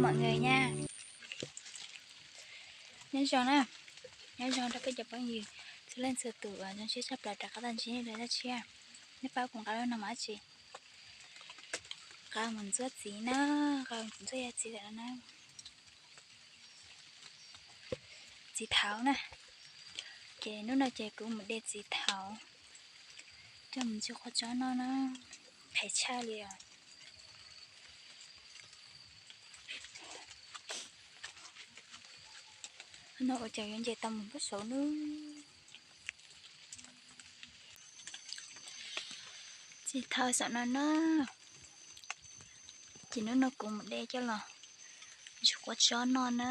Nyob zoo na, nyob zoo rau peb cov phooj ywg txhua leej txhua tus uas zoo siab tshaj plaws rov qab tau ntsib nej dua dab tsi. Nej pab kuv nqa lub no mus dab tsi? Nqa mus ntxuav txiv na, nqa mus ntxuav yav txiv ntawm no na. Txiv thaud na, ces hnub no ces kuv mus de txiv thaud coj mus ntxuav qhuav tsob noj na, qhis tshaj li os. No ua cas yuav nce tau mus npab saud na. Txiv thaud saum no na, ces hnub no kuv mus de coj los ntxuav qhuav tsob noj na.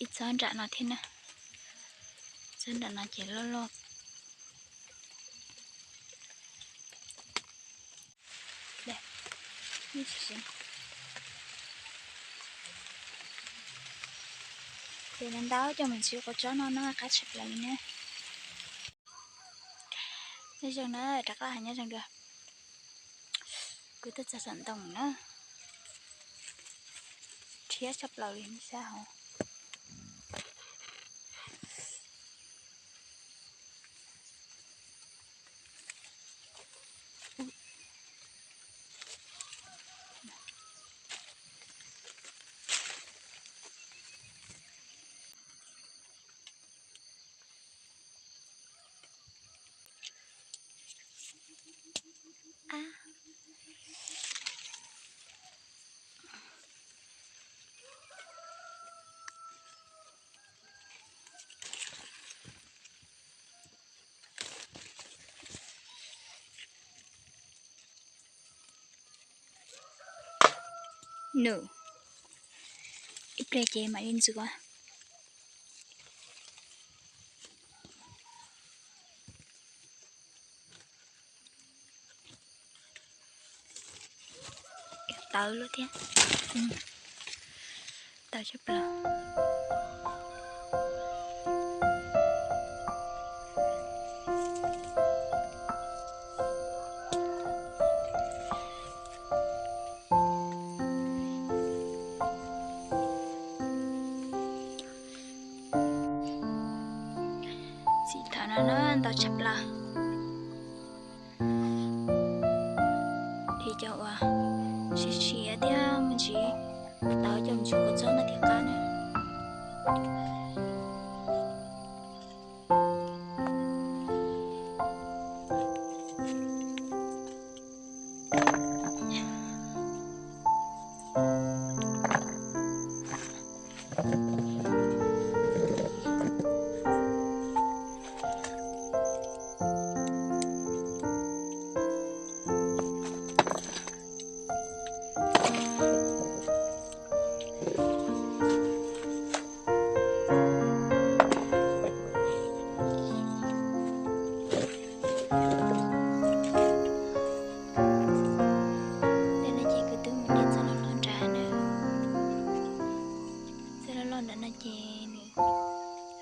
Ib tsob nram no thiab na, tsob nram no ces loj loj. Ces ntau ntau coj mus ntxuav qhuav tsob noj na, qab tshaj plaws li na. Nyob zoo na, rov qab hais nyob zoo dua. Kuv tuaj txog saum ntoo na, rhiab tshaj plaws li sab hauv. Nws, ib pliag ces mam li ntxuav. Tawv lub thiab. Tawv tshaj plaws. Txiv thaud no na ntau tshaj plaws. Li cov uas siav siav thiab me ntsis tau coj mus ntxuav qhuav tsob no thiaj qab na. Ntawm no ces kuv twb mus de txoj loj loj nrad na. Txoj loj loj nrad no ces nws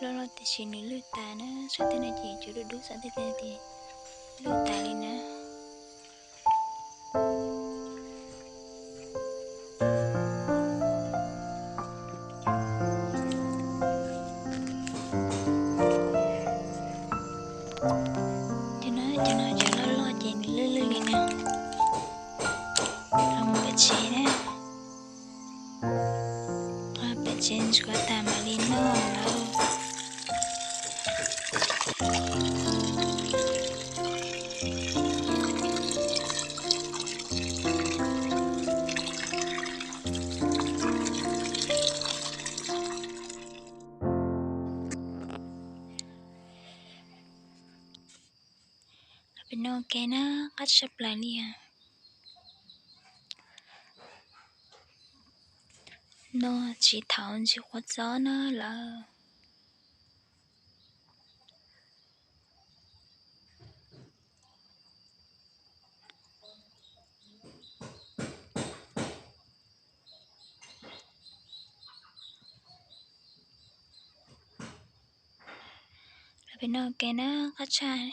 loj loj tiam sis nws lwj tas na, saum tej no ces tsuas dub dub, saum tej no ces lwj tas li na. Cov no, cov no cov loj loj ces nws lwj lwj li na. Los mus pem tsev na. Pem tsev ntxuav tas mam li noj lawm. Peb noj ua ke na, qab tshaj plaws li os. Noj txiv thaud ntxuav qhuav tsob na lawm. Peb noj ua ke na, qab tshaj.